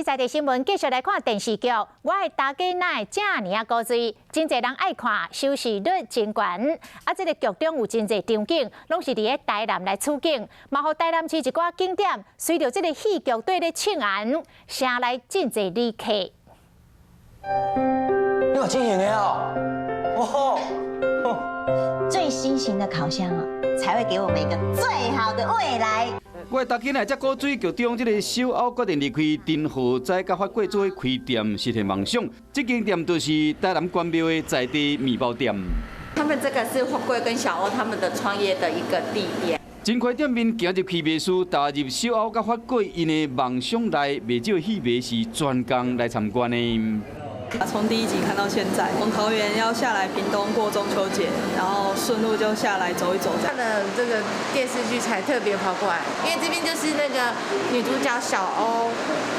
在地新聞繼續來看電視劇，我的大家哪會遮爾仔古錐，真濟人愛看，收視率真懸。啊，這個劇中有真濟場景，攏是佇咧台南來取景，嘛予台南市一寡景點，隨著這個戲劇綴咧唱紅，城內真濟旅客。你有真型的哦！哇！最新型的烤箱啊，才會給我們一個最好的未來。我的大家哪會遮古錐劇中，這个小歐決定離開陳浩哉佮發粿做伙開店實現夢想。這間店就是台南關廟的在地麵包店。他們這個是發粿跟小歐他們的創業的一個地點。真快店面行入去賣書，踏入小歐佮發粿𪜶的夢想內，袂少戲迷是專工來參觀的。從第一集看到現在，從桃園要下來屏東過中秋節，然後順路就下來走一走。看了這個電視劇才特別跑過來，因為這邊就是那個女主角小歐，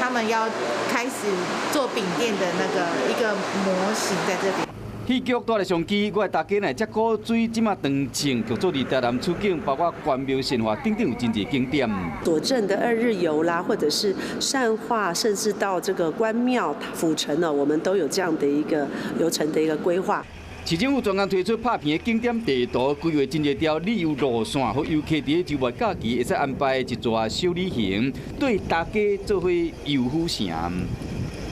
他們要開始做餅店的那個一個模型在這邊。戲劇帶來商機，我的大家哪會遮古錐，這馬長情劇組佇台南取景，包括關廟善化等等有真濟景點。左鎮的二日遊啦，或者是善化，甚至到這個關廟府城呢，我們都有這樣的一個流程的一個規劃。市政府專工推出拍片的景點地圖，規劃真濟條旅遊路線，予遊客佇咧週末假期會使安排一逝小旅行，綴大家做伙遊府城。